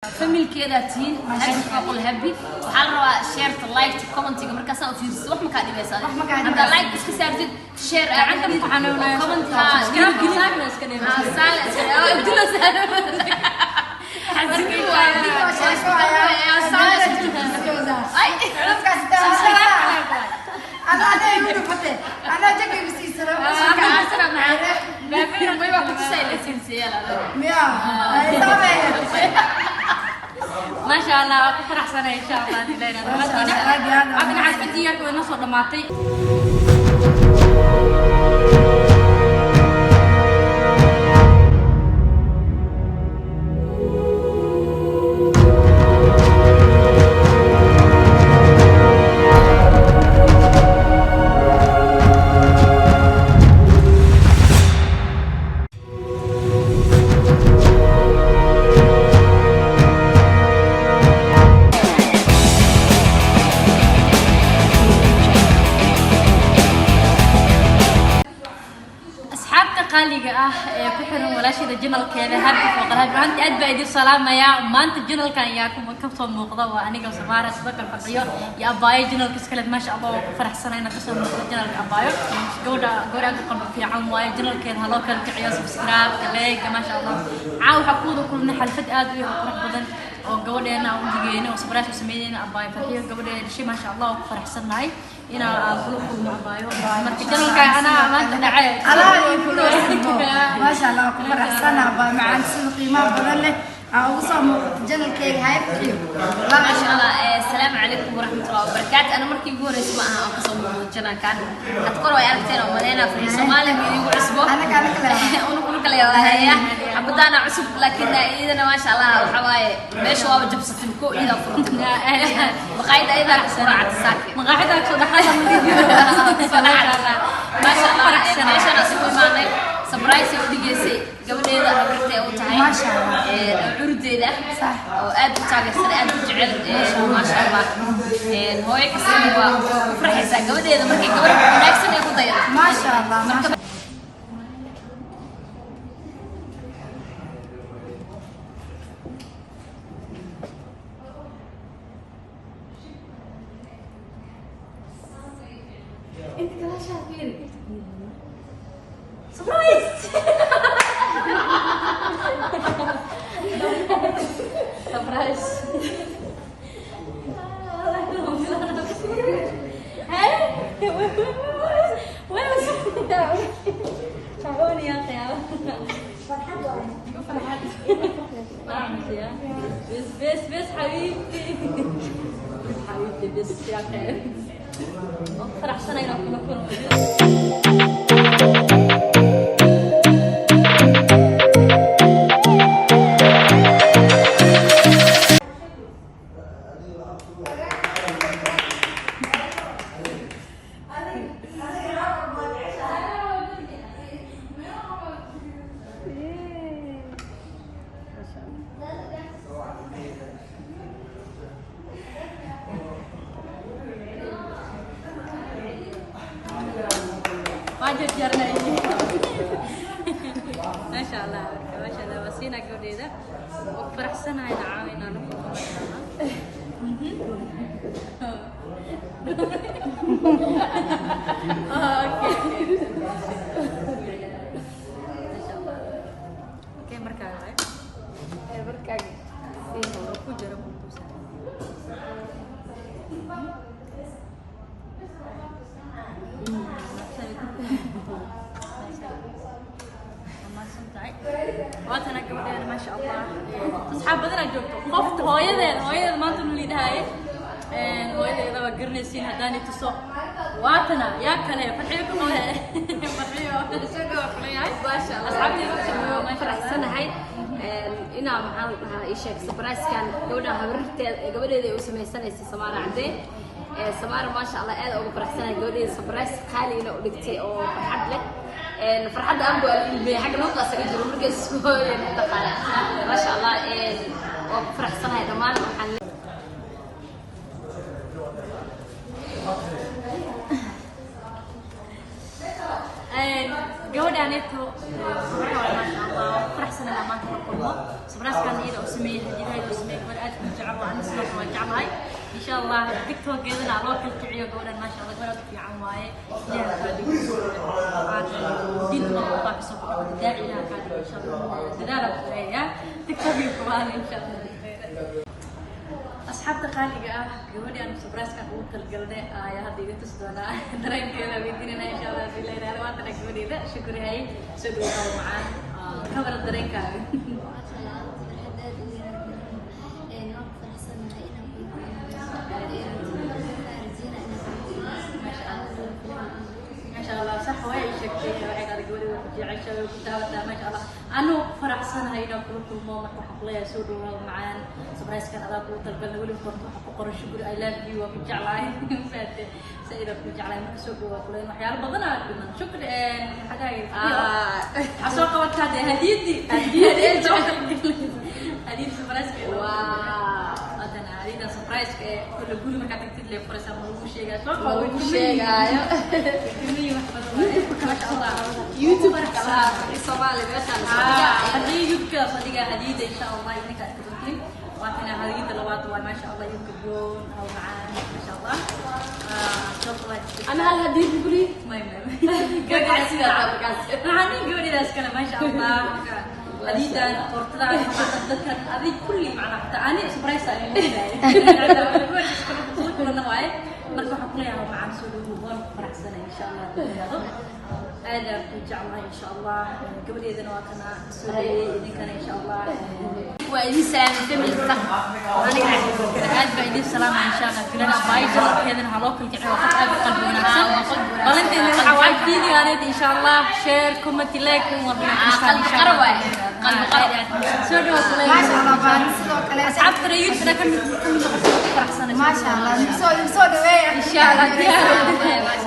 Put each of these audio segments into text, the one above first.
Familkeedaa tihiin Happy Foqol Happy. Waxaa la rabaa shareta, like, commentiga. Markaasaa u fiirisid, wax makaa dhibaysa. Wax ma kaa haddaa dhibaysa. Like iska saartid, share Gacanta ma ku xanuunayso. Comment. Subscribe saarna iska dheh. Saala iska dheh, dilo saar. Adigoo sheeko ayaa Ay. Anaa igu dhufate, anaa jagigu siisano. Way waa kutusay la sinsiyaal. Miya sameeye. Maasha Allah, waa ku faraxsanay, insha Allah. Maasha Allah, aad iyo aad. Hadana xafladii yarka way noo soo dhamaatay. Asxaabta qaaliga ah ee ku xiran walaashada channelkeeda Happy Foqal Happy, runtii aad baa idin salaamayaa. Maanta channelkan ayaa ka soo muuqda waa aniga Samaara Sidakal Farxiyo iyo abaayo channelka iskale. Maasha Allah, waa ku faraxsanahay inaan kasoo muuqdo channelka abaayo. Gabadha gabadha aad u qalbi fiican waaye. Channelkeeda haloo kala kiciyo, subscribe, like. Maasha Allah, caawa waxaa ku wada kulmnay xalfad aad u qurux badan oo gabadheena aan u digeyna oo surprise u sameynayna, abaayo Farxiyo gabadheena dhashay. Maasha Allah, waa ku faraxsannahay inaan aan kula kulmo abaayo. Marka channelka anaa maanta dhacay. Alaa iyo kuloosinbo, maasha Allah, waa ku faraxsana baa macaan sida qiimaha badan leh aa ugu soo muuqato channelkeyga hayfkiyo. Maasha Allah, asalaamu calaykum waraxmatullahi wabarakaatu. Ana markii ugu horreysay ma aha aan kasoo muuqdo channelkan. Had kor way aragteen oo maleynaa. Farxi Soomaali ma idigu cusbo? Anaga anaga le. Unug kale waaya xabadaana cusub, laakiin iyadana maasha Allah waxa waaye meesha waaba jabsatay ko iyadaa furatay maqaayada, ayadaa kasoo raacatay saake. Maqaaxida kasoo dhaxada. Maasha Allah, meeshaan isugu imaanay surprise ay u dhigeysay gabadheeda habartay u tahay. Maasha Allah. Oo curudeeda Sax. oo aad u taageersan, aad u jecel. Maasha Allah, hooyo kastana waa ku farxaysaa gabadheeda markay gabadh wanaagsan ay ku dayato. Maasha Allah, maasha. Inta kala shaafir surprise. Surprise. Hey, wait, شعوني يا اخي. فرحت بس بس بس حبيبتي، بس حبيبتي، بس يا اخي، فرحسنة inaan kula kulmo. Waa jarjarnay, maasha Allah. Marka maasha Allah, waa siinaa gabadheeda. Waa ku faraxsanahay nacaaw inaan la kulmo, maasha Allah. Okay, maasha Allah. Okay, markaa waay Markaaga. Ku jiro kuntuusa. Waatana gabadheeda, maasha Allah, asxaab badanaa joogto. Qofta hooyadeeda, hooyadeeda maanta nu liidhahaye, hooyadeeda waa garanaysiin haddaanay tuso. Waatana yaa kale Farxiyo ku qabe, Farxiyo isaga waa kuleeyahay. Maasha Allah. Asxaabteeda ku sameeyo, maasha Allah. Faraxsanahay inaa maxaa la dhahaa ii sheeg surprise-kan gabadha habarirteeda, gabadheeda ay u samaysanaysa Samaara Cadee. Samaara, maasha Allah, aad uga faraxsanahay gabadheeda surprise qaali ina u dhigtay oo farxad leh. Farxadda aan buu ilmeeyay xagga luuqa asaga jiro markay isku hooyeen mataqaana. Maasha Allah, waa ku faraxsanahay dhammaan. Waxaan Gabadhaaneeto, maasha Allah, waa ku faraxsanahay maanta la kulmo. Surprise-kan iyada u sameeyey, hadiyadaha u sameeyey, gabar aad ku jecel waa, ani sidoo kale waan jeclahay. Insha Allah TikTok-geedana loo kala kiciyo gabadhan. Maasha Allah, gabar aad u fiican waaye. Ilaaha kaa dhigo diinta noo ku baafiso, ku dhaqdo, daaci Ilaaha kaa dhigo insha Allah. Dadaala ku leeyahay TikTok-iyo kuwaana insha Allah. Asxaabta qaaliga ah, gabadhii aan surprise-kan ugu talgalnay ayaa hadda idin tusi doonaa, dareenkeeda weydiinayna insha Allah. Bilahi waatana gabadheeda Shukri. Hay, soo dhawow macaan, ka waran dareenkaaga? Maasha Allah, farxad aad u weyn aan waan ku faraxsanahay inaan kula kulmo. Rajeyna inaan Maasha Allah, sax way ay sheegtay, waxay dhahday gabadheeda ku jeceshahay, way ku daawataa. Maasha Allah, anuu faraxsanahay inaan kula kulmo. Marka waxaan kuleeyahay soo dhawaada macaan, surprise-kan adaa kugu talgalnay. Weliba korta waxaa ku qoran "Shukri, I love you", waa ku jeclahay, faate saa-id ku jeclahay. Marka soo dhawaa kuleen, waxyaalo badan aa dhiman. Shukri, xagaaga waxaa soo qabataa dee hadiyadii, hadiyadii soo talgalnay, hadiyadii surprise-ka. Haddana hadiyadan surprise-ka ee kulle guri markaad tagtid lee furaysaa, ma lagu sheegaa soo qabo. Lagu sheegaayo. Ilmihii wax badan waaye. Masha Allah. YouTube Soomaali meeshaan soo dhigaa. Haddii YouTube-ka soo dhigaa hadiyada insha Allah, idinka arki doontiin. Waa kana hadiyada labaad waay. Maasha Allah, YouTube goon aw macaan, maasha Allah. Soo qabaad. Ana hal hadiyad guri. May may. Gabadha sidaa markaas. Maxaa nin gabadhidaas kale, maasha Allah. Marka hadiyadan toortadan dadkan adig kulli macnaa xataa ani surprise ay moodayay kulana waaye. Marka waxaan kuleeyahay macaan, soo dhawow, waan ku faraxsanay insha Allah haddii aad aan ku jeclahay insha Allah. Gabadheedana waa kana soo dhaweeyey idinkana insha Allah. Waa idin salaamay family-ka. Aniga aad baa idin salaama insha Allah. Filan abaay channel-keedana ha loo kala kiciyo, waa qof aad u qalbi wanaagsan. Waa qalbi wanaagsan. Balanteena waxaa waaye video-aaneed insha Allah, share, comment, like waa Qalbi qaro waaye. Qalbi qaro. Soo dhawo kuley. Maasha Allah, baan sidoo kale. Asxaabta YouTube ka mid noqoto ku faraxsanaysa. Maasha Allah, soo dhaweeya. Insha Allah, diyaar.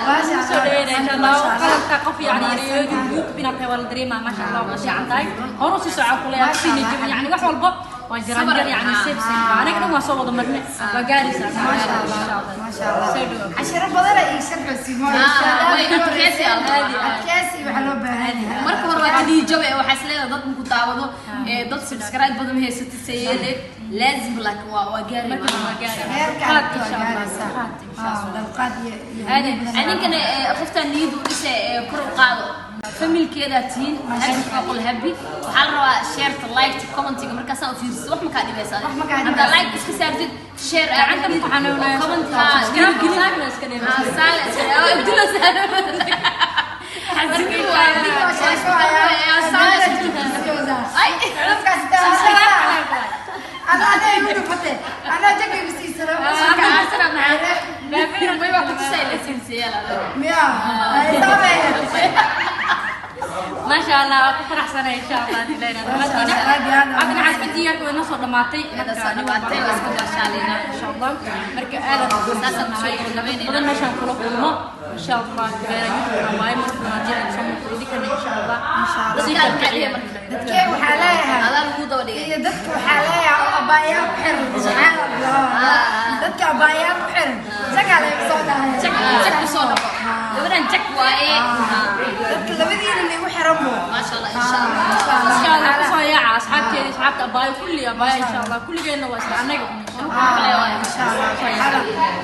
Maasha soo Allah. dhaweynaya insha Allah. Qalabka qof yani YouTube inaad tahay waa la dareemaa. Maasha Allah, waa fiican tahay, horu si soco kuley, sini jibin yani wax walba waa jiraan jar yani safe safe. Aniga dhan waa soo wada marnay, waa gaaraysaa. Maasha Allah, maasha Allah. Soo dhawo. Cashiro badan ay ii sharxaysi. Way adkeysi Allah. Adkeysi waxaa loo baahan yahay. Marka hore waa kaliijabe, waxaa is leedahay dad ku daawado ee dad subscribe badan ma haysatid sayeele laazim, laakiin waa gaari. Marka waa gaari. Heerka Qaad waa insha Allah. gaaraysaa. Qaad insha Allah. Dulqaad iyo Adinkana qoftaan niyadu u dhisay ee kor u qaado, family-keeda tihiin Happy Foqol Happy. Waxaa la rabaa share-ta, like-ta, comment-iga. Markaasaa u fiirsid, wax makaa dhibaysa. Wax ma kaa haddaa dhibaysa. Like iska saartid, share Gacanta ma ku xanuunayso. Comment ha. Subscribe saagna iska dheer. Saale iska dilo. Adigoo sheeko ayaa Ay. Qofkaas taa ana adaa igu dhufatay, anaa jaga igu siisano. Way waa ku tusay la sinsiyaal. Miya ay saamee. Maasha Allah, waa ku faraxsanay insha Allah hadii la yiraahdo. Maasha Allah, aad iyo aad. Adina xafladii yarka way noo soo dhamaatay. Hadda soo dhamaatay, waa iska baashaaleyna. Insha Allah. Marka aad aan ugu Saasaan faraxsanahay. kusoo gabagabeynayna. Badan meeshaan kula kulmo. Insha Allah, gaara YouTube waaye marka waan jira soo muuqdo insha Allah. Insha Allah. Sii kala kiciya. Dadkee waxaa leeyahay Adaa lagu daba dhigay. Iyo dadka waxaa leeyahay oo abaayaal ku xiran, subxaan Allah, dadka abaayaal ku xiran jagaa laga soo dhahay. Jag jag ku soo dhaqo gabadhan, jag waaye. Dadka labadiina igu xiran bo. Maasha Allah, insha Allah. Insha Allah kusoo yaaca asxaabteeda, asxaabta abaayo kulli, abaayo insha Allah kulligeena waa isla anaga insha Allah. Insha Allah,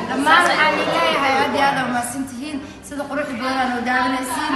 dhammaan waxaan leeyahay aad iyo aad aa umahadsantihiin sida quruxda badan oo daawanaysiin.